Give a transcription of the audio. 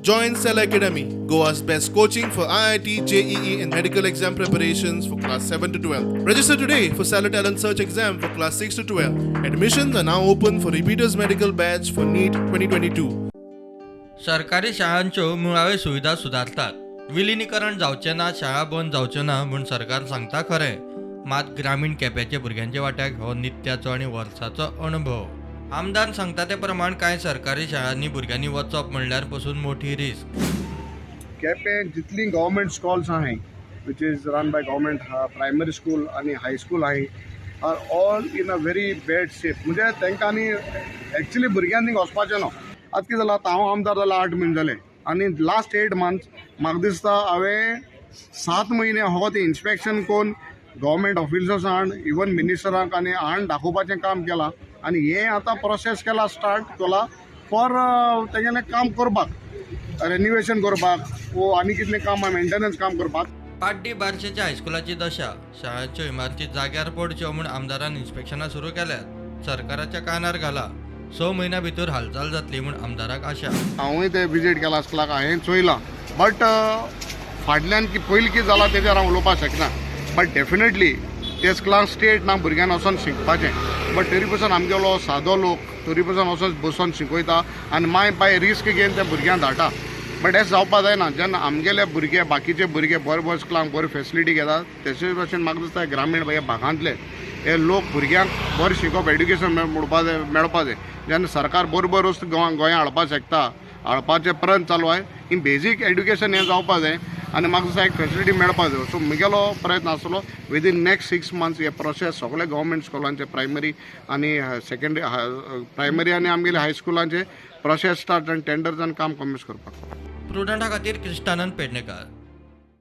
Join Cell Academy, Goa's best coaching for IIT, JEE, and medical exam preparations for class 7 to 12. Register today for Stellar Talent Search exam for class 6 to 12. Admissions are now open for repeaters medical batch for NEET 2022. सरकारी शाळांच्यो मुळाव्यो सुविधा सुदारतात. विलिनीकरण जावचें ना, शाळा बंद जावच्यो ना म्हूण सरकार सांगता खरें, मात ग्रामीण केप्याच्या भुरग्यांच्या वाट्याक हो नित्याचो आनी वर्साचो अणभव. आमदार सांगता ते प्रमाण कांय सरकारी शाळांनी भुरग्यांनी वचप म्हणल्यार पसून मोठी रिस्क. केपें जितली गव्हर्मेंट स्कॉल्स आहाय, which is run by government, primary school आनी हायस्कूल आहाय, are all in a very bad shape. म्हणजे तांकां आनी एक्चुली भुरग्यांक थिंग वचपाचें ना. आतां कितें जालां, आतां हांव आमदार जाला 8 म्हयने जाले आनी लास्ट 8 मंथ्स म्हाका दिसता हांवें 7 म्हयने हो ते इन्स्पेक्शन करून गव्हर्मेंट ऑफिसर्स हाड, इवन मिनिस्टरांक आनी हाड दाखोवपाचें काम केलां आनी हें आतां प्रोसेस केला, स्टार्ट केला फॉर तेगेलें काम करपाक, रेनिवेशन करपाक वो आनी कितलें काम, मेंटेनन्स काम करपाक. पाड्डी बारशेच्या हायस्कुलाची दशा. शाळांच्यो इमारती जाग्यार पडच्यो म्हूण आमदारान इन्स्पेक्शनां सुरू केल्यात. सरकाराच्या कानार घाला. 6 म्हयन्या भितर हालचाल जातली म्हूण आमदाराक आशा. हांवूय ते विजीट केला स्कुलाक, हांवें चोयलां, बट फाटल्यान की पयलीं कितें जालां तेजेर हांव उलोवपाक शकना. बट डेफिनेटली ते स्कुलान स्टेट ना भुरग्यांक वचोन शिकपाचें, बट तरी पसून आमगेलो सादो लोक तरी पसून वचोन बसोन शिकयता आनी माय पाय रिस्क घेवन त्या भुरग्यांक धाडटा. बट हें जावपा जायना. जेन्ना आमगेले भुरगे, बाकीचे भुरगे बरे बरे स्कुलांक बरी फेसिलिटी घेतात, तशें भशेन म्हाका दिसता ग्रामीण ह्या भागांतले हे लोक भुरग्यांक बरें शिकोवप, एड्युकेशन म्हणपा जाय, मेळपा जाय. जेन्ना सरकार बरो बरो वस्तू गोंयांत हाडपाक शकता, हाडपाचें प्रयत्न चालू आहे, इन बेजीक एड्युकेशन हें जावपा जाय आनी म्हाका दिसता एक फेसिलिटी मेळपा जाय. सो म्हगेलो प्रयत्न आसलो, विदीन नेक्स्ट 6 मंथ्स हे प्रोसेस सगळे गव्हर्मेंट स्कुलांचे, प्रायमरी आनी सेकंडरी, प्रायमरी आनी आमगेले हायस्कुलांचे प्रोसेस स्टार्ट आनी टेंडर्स आनी काम कमेन्स करपाक. प्रुडंटा खातीर क्रिस्टानंद पेडणेकर.